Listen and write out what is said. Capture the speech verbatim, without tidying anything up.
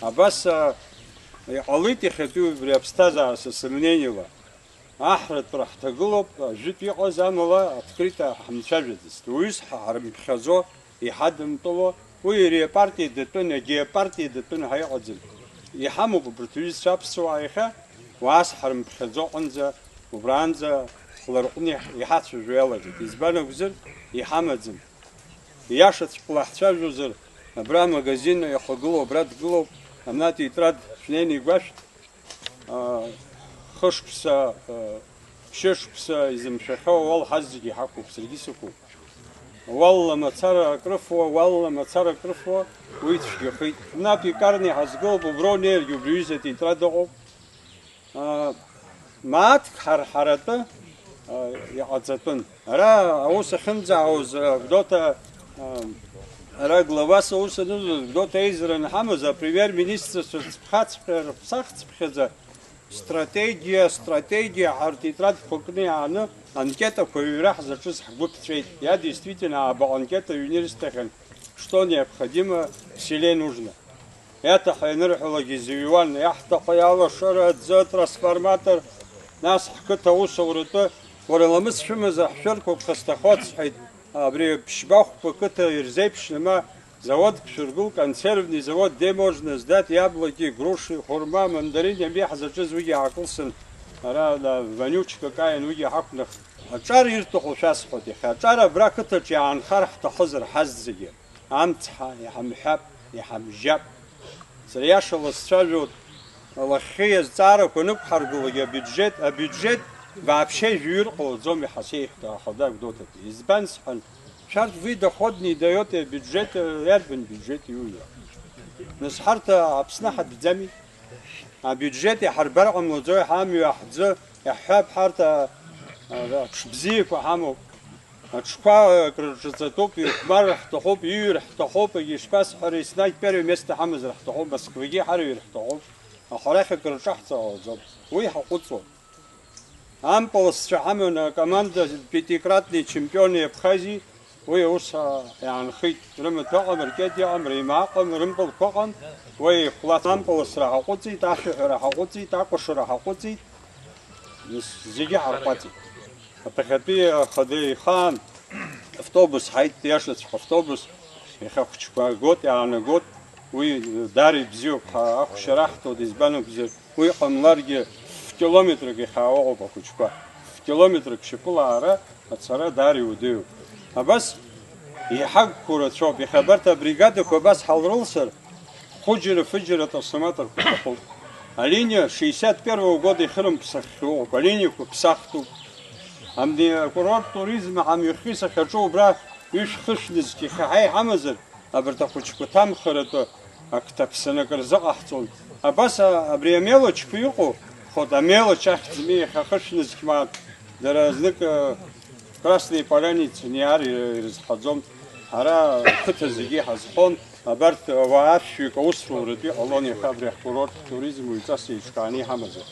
Абас, а, иҟалеит иахьатәи убри аԥсҭазаара, са сымнениела. Аҳратәра ҳҭагылоуп, ажәытә иҟаз, амала открыто ҳамцәажәаӡацт. Уаҩы ҳарымԥхьаӡо, иҳадымтәало, уи иара ипартиа датәын, егьи апартиа датәын ҳәа иҟаӡам. Иҳамоуп убарҭ аҩызцәа аԥсуаа иахьа, уаас ҳарымԥхьаӡо аҟынӡа, убраанӡа ҳларҟәны иҳацәажәо иалагеит. Избан акәзар, иҳамаӡам. Иашаҵәҟьала ҳцәажәозар, абра амагазин иахагылоу абра дгылоуп, абна атетрад шәнеины игәашәҭ, аа, хышықәса, аа, ԥшьышықәса изымшәахьоу ауал ҳазегьы иҳақәуп, саргьы сықәуп. Ауалла мацара акрыфуа, ауалла мацара акрыфуа, уи цәгьахеит. Абна апекарниа ҳазгылоуп, уброу неиргьы убри аҩыза атетрад ыҟоуп. Аа, мааҭк ҳарҳаратәы, аа, иҟаҵатәын. Ара аус ахьынӡаауаз, аа, Гәдоуҭа, аа, ара главас аус анызуаз, Гәдоуҭа аизара анҳамаз, апремиер-министрцәа рцыԥхьаҵәҟьа, рыԥсахцыԥхьаӡа, стратегиа, стратегиа ҳәа ртетрадқәа кны иааны, анкетақәа ҩра ҳзаҿыз ҳгәы ԥҵәеит. Иа, действительно, аабаҟа анкета ҩны ирысҭахьан, что необходимо в селе нужно. Иаҭаху ианырҳәалакгьы зыҩуан, иаҳҭаху иалашара, аӡы, атрансформатор, нас ҳқыҭа аусуратәы, уара ламыс шәымазар ҳшәырқәыԥха сҭахуп, сҳәеит, абри ԥшьба-хәба қыҭа ирзеиԥшны ма заводк шәыргыл, консервный завод, где можно сдать яблоки, груши, хурма, мандарин, иами ҳзаҿыз уигьы аакылсын, ара, на, вонючка каин уигьы ҳақәнахт. Аҿар ирҭаху шәасҳәоит, иахьа аҿар абра ақыҭаҿы иаанхар ҳҭахызар ҳазегьы. Амцҳа, иҳамҳәап, иҳамжьап. Сара иашала сцәажәоит, лахьхьи азҵаарақәа нықәҳаргылогьы абиуџьет, абиуџьет вообще жәаҩа ҟалаӡом, иҳасеиҳәт ахада Гәдоуҭатәи. Избан сҳәан, шәарҭ вы доходный даёте бюджет, иарбан бюджет иуҩуа? Нас ҳарҭ Аԥсны ҳатәӡами? Абиуџьет иҳарбар ҟамлаӡои, ҳамҩа, ҳӡы, иаҳҳәап, ҳарҭ, а, а, аҽ бзиақәа ҳамоуп. Аҽқәа акрырҿаҵатәуп, ихәмар ҳҭахуп, иҩыр ҳҭахуп, егьа ишԥасҳәари, еснагь первое место ҳамазар ҳҭахуп, Москвагьы ҳарҩыр ҳҭахуп, аха арахь акрырҿаҳҵар ҟалаӡом. Уи ҳаҟәыҵуан. Ампылсцәа ҳаман акоманда пятикратный чемпиони Абхазии, уи аус, а, иаанхеит. Рымаҭәа ыҟам, ркьатеи ыҟам, реимаа ыҟам, рымпылқәа ыҟам, уи ихәлац ампылсра ҳаҟәыҵит, ашәаҳәара ҳаҟәыҵит, акәашара ҳаҟәыҵит, нас зегьы ҳарҟәаҵит. Аԥахьатәи ахада ихаан автобус ҳаит, иашаҵәҟьа автобус, иахьа ахәыҷқәа гот, иаанагот, уи даара ибзиоуп, ҳа ахәшьара ҳҭоит, избан акәзар, уи ҟамларгьы ф-километрак иахьаауа ыҟоуп ахәыҷқәа, ф-километрак шьапыла аара ацара даара иуадаҩуп. Абас иҳагқәоу рацәоуп, иахьа абарҭ абригадақәа абас ҳалрылсыр, хәыџьара-фыџьара трансформаторқәа рҭахуп. Алиниа шестьдесят первого года ихырымԥсаххьоу ыҟоуп, алиниақәа ԥсахтәуп. Амни акурорт туризм ҳамҩахьы сахьаҿу убра ҩышә-хышә нызқь иахьа ҳа иҳамазар, абарҭ ахәыҷқәа ҭамхаратәы акы ҭаԥсаны акыр зыҟаҳҵон. Абас, а, абри амелочқәа иҟоу, ход амелочь ахьӡми, иахьа хышә нызқь мааҭ, дара знык, а, Красные Поляници ниар ирызҳаӡом. Ҳара ақыҭа зегьы иҳазхон, абарҭ ауаа ашәҩык аусуратәы иҟалон, иахьа абри аҳкурорт туризм уаҩҵас еиҿкааны иҳамазар.